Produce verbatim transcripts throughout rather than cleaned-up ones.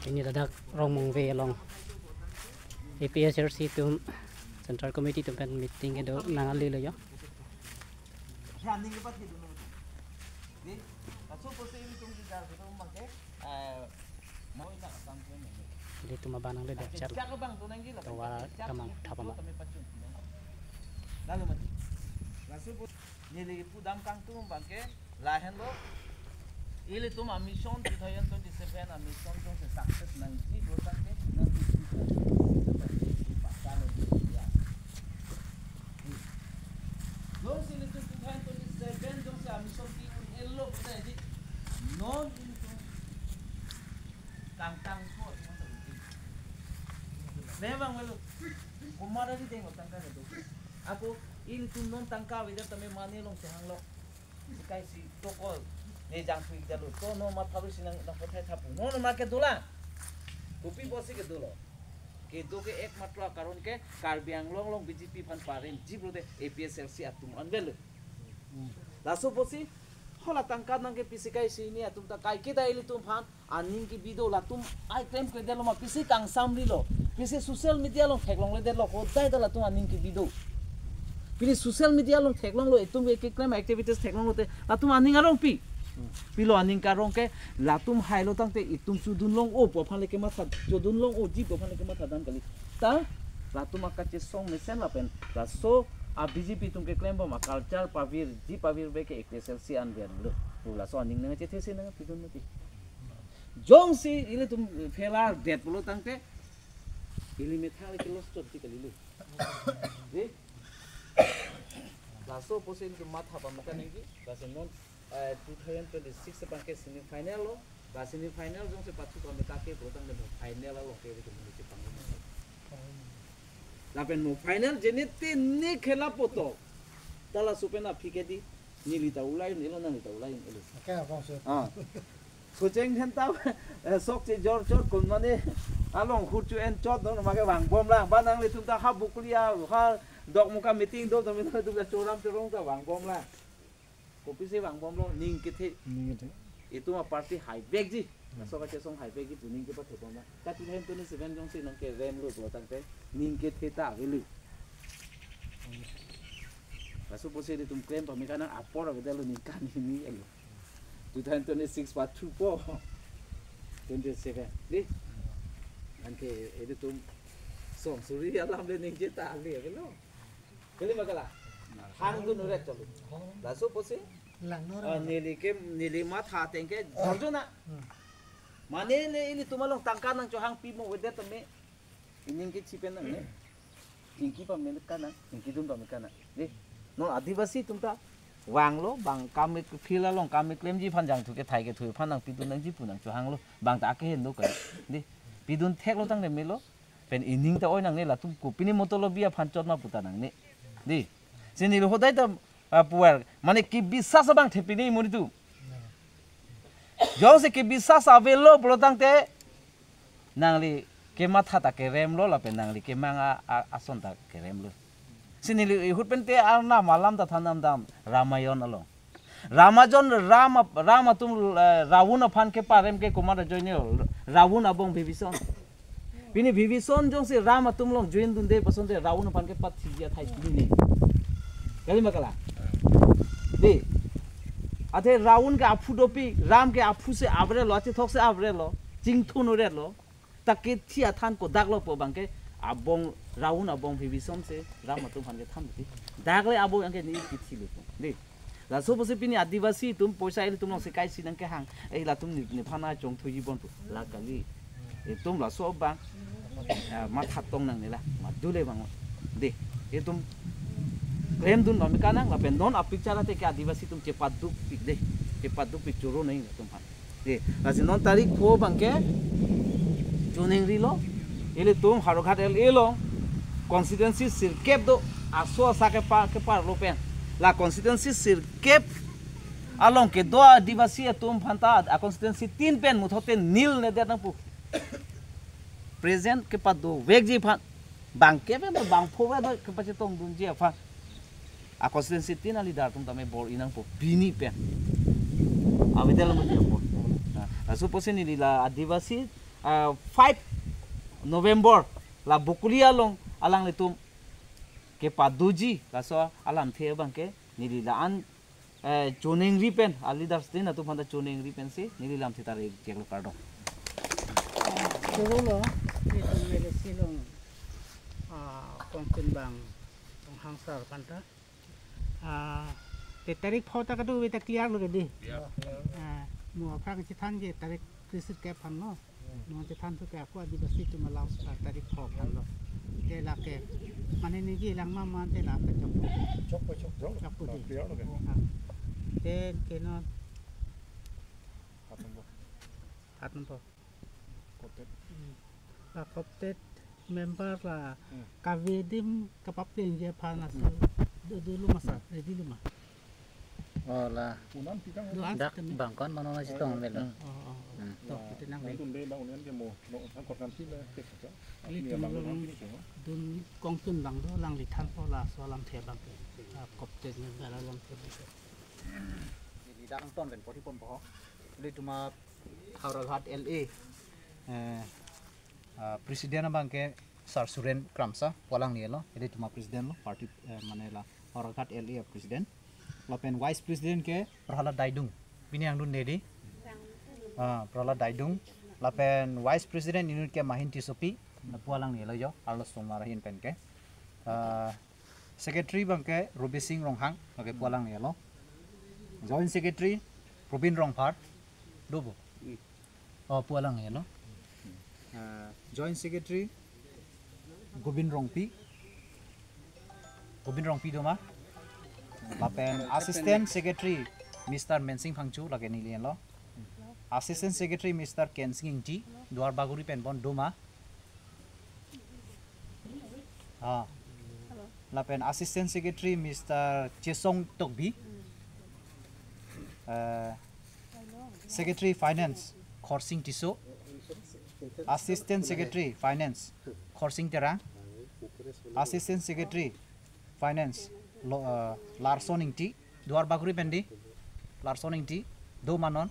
Pini ladak Rongmongve along A P H L C atum Central Committee atum pen meeting kedo nangkali lo jo. Ilitum abang nangledet chot. Tovar kamang thap ama. Lalu mati. Laso apotsi neli pudam kangtung abangke lahenlo. Ilitum a-mission two thousand twenty-seven a-mission jongsi success nangji pulo tangte nangji. Jongsi ilitum two thousand twenty-seven jongsi a-mission ti un-elo pulote di non ilitum kangtang ko. Memang melo. Komat ari deng tangka kedo. Ako ilitum non tangka avedet tame mane along chehanglo. Sikaisi tokol ne jangpik jalo. To non matha lo sinang nang pothai thapu. Non non ma kedo la. Kopi apotsi kedo lo. Kedo ke ekmatro akaron ke Karbi Anglong along B J P aphan paremji pulote A P H L C atum anvet lo. Laso apotsi hala tangka nangkepi sikaisi ni atum ta kaiketa ilitum aphan aning kebi do, latum ai klem kledetlo ma pisi kangsamrilo, pisi social media along theklongledetlo, hodai ta latum aning kebi do. Pini social media along theklonglo, itum ke keklem activities theklonglote latum aning arong pi. Pilo aning karong ke, latum hailo tangte itum chodun long-o pu aphan le kematha, chodun long-oji pu aphan le kematha dam kali. Ta latum akachesong mesen lapen laso a-B J P atum keklembom a-culture pavirji pavirve ke A P H L C anvet lo. Pu laso aning nangchethe si nangpidun mati. Jongsi ilitum failure det pulo tangte ili methang le ke loss chot ti kalilo. Di? Laso apotsi ilitum matha pame kaningje, lasi non eh, two thousand twenty-six abangke semi final lo, la semi final jongsi pathu pame kake pulo tangte mo final along ke ilitum municipal lo. Lapen mo final jenit te ne khela poto. Ta laso pen aphi ke di, neli ta ulai un-elo, nangli ta ulai un-elo. Oke, apa maksud? Ah. Socheng then ta, eh, sok chejor chot kon mane along hurchu en chot non ma ke vangbomlang. Ba nanglitum ta ha Bokolia, ha Dokmoka meeting do, tame nanglitum ta choram chorong ta vangbomlang. Kopisi vangbomlo, ning kethe. Ning kethe. Itum a-party haivekji. Hmm. Laso kachesong haivekji pu ning kepathebomlo. Ka two thousand twenty-seven jongsi nangkeremlo pulo tangte ning kethe ta avelo. Laso apotsi ilitum klem pame kanang apor avedetlo ningkan hini elo. Two thousand twenty-six pathupo. Twenty-seven. Di? Anke ilitum song suri alam le ningje ta ali avelo. Kalima kala. Hangdun uret cholo. Laso apotsi. Langno ah, ora. Neli ke, neli matha ateng ke jorjona. Hmm. Mane le ilitum along tangka nangchohangpi mo avedet tame. Ining kechi pen nangne. Ingki pame kanang, ingkidun pame kanang. Di. Non Adivasi atum ta vanglo, bang kam ik field along kam iklemji aphan jangthu kethai kethu aphan nangpidun nangji pu nangchohanglo. Bang ta akeheno kai. Di. Pidun theklo tangte melo. Pen ining ta oi nangne latum ko pini motolo bi aphan chot ma puta nangne. Di. Sini lo hodai ta, ah, puar. Mane kebisas abang the pini monit atum. Jongsi kebisas avelo pulo tangte nangli kematha ta keremlo lapen nangli kemang a, a, ason ta keremlo. Sini li ihut pen te arnam alam ta than damdam Ramayon along. Ramayon Ram ap-, Ram atum, eh, Ravun aphan keparem ke komat ajoine lo. Ravun abong Bibhison. Pini Bibhison jongsi Ram atum along join dunde pasonte Ravun aphan kepathiji athai pini ne. Kalima kala. Di. Athe Ravun ke aphu dopik, Ram ke aphu si avrelo, achethok si avrelo, chingthun uretlo. Ta kethi athan kodak lo pu abangke abong Ravun abong Bibhison si Ram atum aphan kethan ti. Dak le abong yang ke ne kethi lo. Di. Laso apotsi pini Adivasi atum poisa ilitum along si kaisi nangkehang. Eh, latum ne, nephan chongthuji bon pu. La kali. Itum laso abang, ah, matha tong nangne la. Madu le bang. Di. Itum klemdun pame kanang lapen non apik chala te ke Adivasi atum chepadukpik de. Chepadukpik choro nai latum aphan. Di, lasi non tarik pho abangke chuning rilo, ilitum Howraghat L A along constituency sirkep do, aso asa kepa-, keparlo pen. La constituency sirkep along kedo Adivasi atum aphanta a-constituency tin pen muthote nil nedet nangpu. Present kepadovekji aphan. Bang kep do, bang pho do, kepachetongdunji aphan. A-constituency tin a-leader atum tame bor-i nangpo pini pen. Avedetlo mati apor. Na, laso apotsi neli la Adivasi uh, five November la Bokoli along alanglitum kepadoji laso alamthe abangke neli la-an eh, choningri pen, a leaders din atum aphanta choningri pensi neli lamthe ta rejek lo, kardom. Choro lo, itum M L A si long, ah, kongtun bang, Ronghang sar aphanta. Ah, te tarik pho ta kado ve ta clear lo ke di. Clear. Ah, mo aphrang chethanji tarik krisir ke aphan lo. Non chethan thu ke ako Adivasi atum alang, ah, tarik pho aphan lo. Te lake mane ningje lang ma mane te lake chok. Chokpo, chokpo. Chokpo di. Clear lo ke. Ah. Te ke non. Hat nombor. Hat nombor. Koptet. Hmm. La koptet member la, hmm, kave adim kapaplengji aphan aso. Hmm. Do, dolo ma sir, ready lo ma? Oh, la. Un'an pitang. Do-an dak tame. Bangkon mano na chetong melo. Hmm. Oh, oh, oh. Hmm. Toh, la, kita nang. Nangtum dei bang union ke mo, no, angkot kan sila, cek saja. Ilitum bang long union ke mo. Dun kongtun bang do, alangli thanpo laso alamthe abangke. Ah, koptet member alamthe abangke. Ilitum dak angton pen poti ponpo. Ilitum a Howraghat L A, eh, ah, president abangke Sir Suren Kramsa pu alanglilo. Ilitum a president lo, party, eh, mane la Howraghat L A president. Lapen vice president ke Prahlad Daidung. Pini angdun dedi. Ah, Prahlad Daidung. Lapen vice president inut ke Mahin Tissopi, pu alanglilo jo, arlo sumar ahin pen ke. Ah, secretary abangke Rubi Sing Ronghang, lake pu alanglilo. Joint secretary Probin Rongphar, do bo. Oh, pu alanglilo. Ah, joint secretary Gobin Rongpi. Gobin Rongpi do ma? Lapen assistant secretary Mister Mensing Phangcho, lake neli lo. Assistant secretary Mister Kensing Ingti, Duar Bagori pen bon do ma? Ah. Lapen assistant secretary Mister Chesong Tokbi. Eh, secretary finance Khorsing Tisso. Assistant secretary finance Khorsing Terang. Assistant secretary finance lo, eh, Larson Ingti. Duar Bagori pen di. Larson Ingti. Do ma non.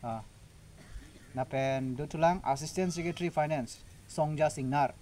Ah. Lapen dothulang assistant secretary finance Songja Singnar.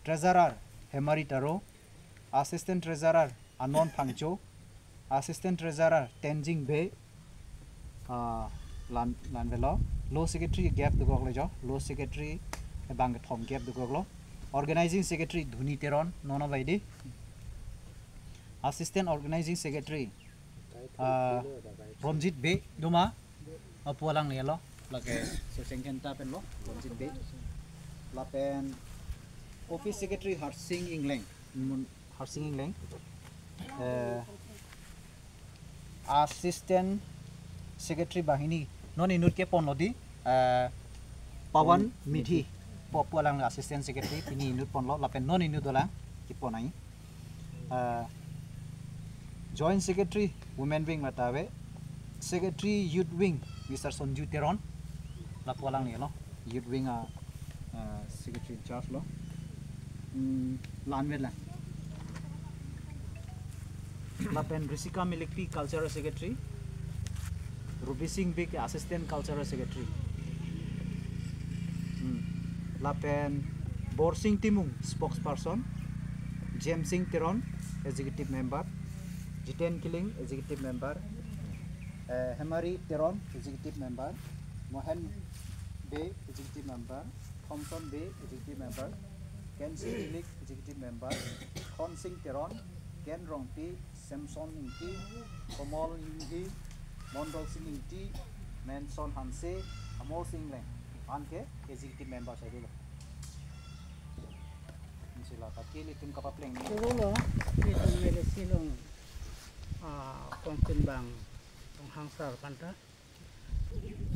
Treasurer Hemari Taro. Assistant treasurer Anon Phangcho. Assistant treasurer Tenzing Bey. Ah, lan, lan velo. Law secretary gap dokok le jo. Law secretary abang kethom gap dokok lo. Organizing secretary Dhoni Teron, non abai di. Assistant organizing secretary, ah, Ronjit Bey do ma? Oh, pu alanglilo. Lake Soseng Kenta pen lo, Ronjit Bey. Lapen office secretary Harsing Ingleng. Mun, Harsing Ingleng. Eh, assistant secretary banghini. Non inut ke ponlo di, eh, Pawan Midhi. Pu, pu alang assistant secretary, pini inut ponlo, lapen non inut dolang kepon ai. Eh, joint secretary women wing mate ave. Secretary youth wing Mister Sonju Teron. Lapu alanglilo. Youth wing a, uh, secretary in charge lo. Hmm, lan vet lang. Lapen Risika Milikpi cultural secretary. Rubi Sing Bey assistant cultural secretary. Hmm. Lapen Borsing Timung spokesperson. James Sing Teron executive member. Jiten Killing executive member. Eh, Hemari Teron executive member. Mohen Bey executive member. Thompson Bey executive member. Kensing Philip executive member. Khonsing Teron, Ken Rongpi, Samson Ingti, Komol Ingti, Mondol Sing Ingti, Manson Hanse, Amol Sing Leng. Anke executive member sai dolo. Insila ta kili tum kapapleng ni. Dolo, itum M L A si long, ah, kongtun bang, Ronghang sar aphanta.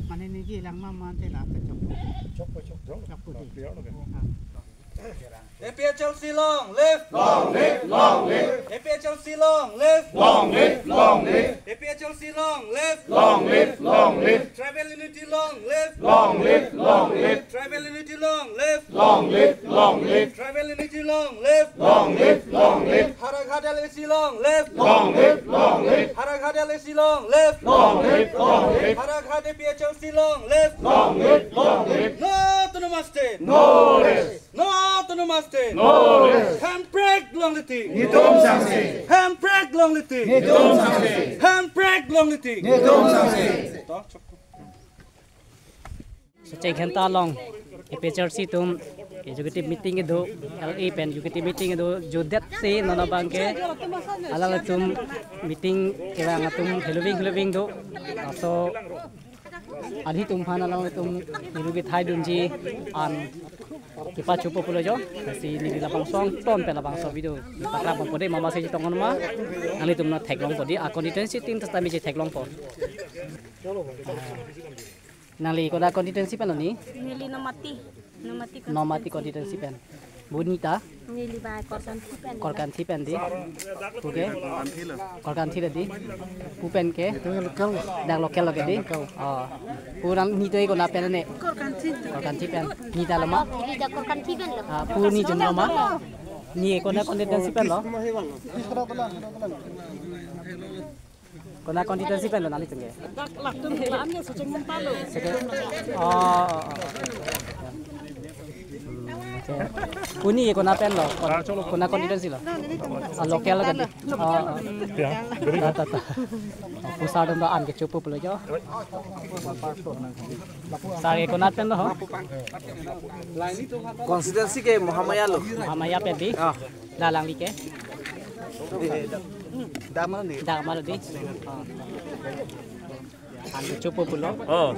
Mane ningje lang ma mane te la kachok. Chokpo, chokpo. Chokpo di. Clear lo ke? Ah. A P H L C long live! Long live, long live! A P H L C long live! Long live, long live! A P H L C long live! Long live, long live! Tribal unity long live! Long live, long live! Tribal unity long live! Long live, long live! Tribal unity long live! Long live, long live! Howraghat L A C long live! Long live, long live! Howraghat L A C long live! Long live, long live! Howraghat A P H L C long live! Long live, long live! State. No rest. No autonomous state. No rest. Hemprek longle tik. Netum sangse. Hemprek longle tik. Netum sangse. Hemprek longle tik. Netum sangse. Socheng Dhenta along A P H L C atum executive meeting kedo, L A pen executive meeting kedo, judet si non abangke alanglitum meeting kevang atum heloving heloving do. Laso adhitum aphan alanglitum niru kethai dunji an kepachopo pulo jo. Si neli labangso angton pen labangso video paklang ponpo dei, mama si chetong ma. Nanglitum non theklongpo dei, a constituency tin tas tami chetheklongpo. Nangli konat constituency pen lo ni? Neli Nomati. Nomati Nomati constituency. Constituency pen. Bu Nita? Neli ba Korkanthi pen. Korkanthi pen dei. Pu ke? Korkanthi lo dei. Pu pen ke? Dak local lo ke dei. Oh. Pu nang Nita konat pen ne? Korkanthi. Korkanthi pen. Nita lo ma? Neli Korkanthi pen lo. Ah, pu ni jum lo ma? Ni konat constituency pen lo? Konat constituency pen lo nangli pen ke? Dak latum la an ke Socheng Dhenta lo. Socheng. Oh, oh, oh, oh. Hmm, okay. Pu ni konat pen lo? Kon-, konat constituency lo? Ah, local lo kan? Oh, oh. Ya, ta, ta, ta. Oh, pu sar atum do an kechopo pulo jo. Sar ke konat pen lo ho? Constituency ke Mahamaya lo. Mahamaya pen dei? Ah. La alangli ke? Dama ni. Dama lo dei. Oh. An kechopo pulo. Oh.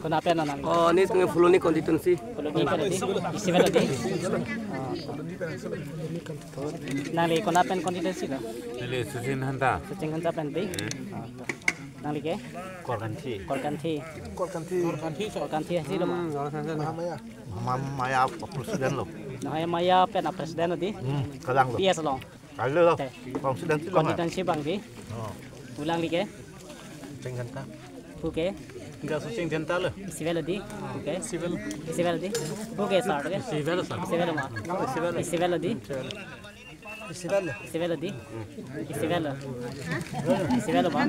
Konat pen lo nang? Oh, ni sungai Phuloni constituency. Phuloni pen lo dei. Isi pen lo dei. Oh. Nangli konat pen constituency lo? Neli Socheng Dhenta. Socheng Dhenta pen dei. Hmm. Oh. Nangli ke? Korkanthi. Korkanthi. Korkanthi. Korkanthi si lo ma? Hmm, Mahamaya. Mahamaya president lo. Mahamaya pen a president lo dei? Hmm, kalang lo. P S along. Kali lo. Te. Constituency lo ma? Constituency abang dei? Oh. Pu alangli ke? Socheng Dhenta. Pu ke? Enggak Socheng Dhenta lo. Isi pen lo dei? Pu ke? Isi pen lo. Isi pen lo dei? Pu ke sar ke? Isi pen lo sar. Isi pen lo ma? Isi pen lo. Isi pen lo dei? Isi pen lo. Isi pen lo. Isi pen lo dei? Isi pen lo. Isi pen lo ma?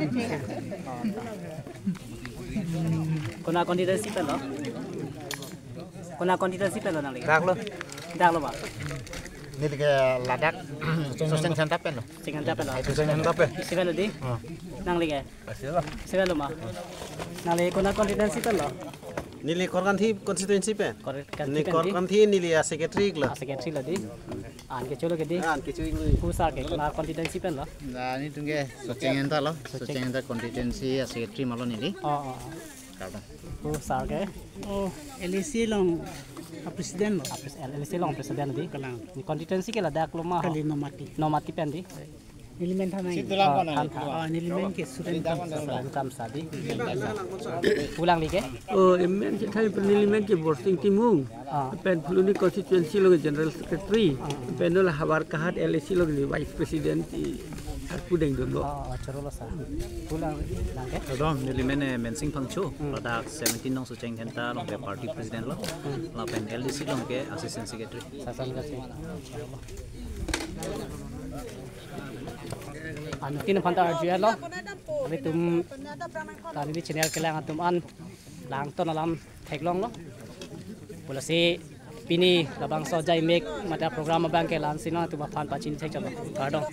Konat constituency pen lo? Konat constituency pen lo nangli? Dak lo. Dak lo ma? Neli ke ladak Socheng Dhenta pen lo. Socheng Dhenta pen lo. Socheng Dhenta pen. Isi pen lo dei? Oh. Nangli ke? Isi pen lo. Isi pen lo ma? Nangli konat constituency pen lo? Neli Korkanthi constituency pen. Korkanthi pen dei? Neli Korkanthi neli a secretary lo. A secretary lo dei? An kecho lo ke dei? An kecho lo. Pu sar ke konat constituency pen lo? Na netum ke Socheng Dhenta lo. Socheng. Socheng Dhenta constituency a secretary ma lo neli. Oh, oh, oh. Kardom. Pu sar ke? Oh, L A C along a president lo. A pres-, L A C along president dei? Kalang. Ni constituency ke ladak lo ma ho? Kali Nomati. Nomati pen dei? Nelimen than nai. Situ lang. Oh, kona than, than. Oh, nelimen ke Suren Kramsa. Suren Kramsa dei? Pu alangli ke? Oh, emen ke thai pen nelimen ke Borsing Timung. Ah. Pen Phuloni constituency lo ke general secretary. Ah. Pen lo Howraghat L A C lo ke vice president ti arpu dengdunlo. Oh, oh, choro lo sa. Pu alang, alang ke? Kardom, nelimen, eh, Mensing Phangcho. Hmm. Ladak seventeen nong Socheng Dhenta along ke party president lo. Hmm. Lapen L D C along ke assistant secretary. Assistant secretary. Anuttin aphan ta arju-et lo. Alanglitum ta neli channel kelang atum an, la angton alam theklonglo. Pu lasi pini labangso ajaimek mate program abang ke la-an si nangtum aphan pachini thekchotlo. Kardom.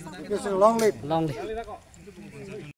Long live. Long live.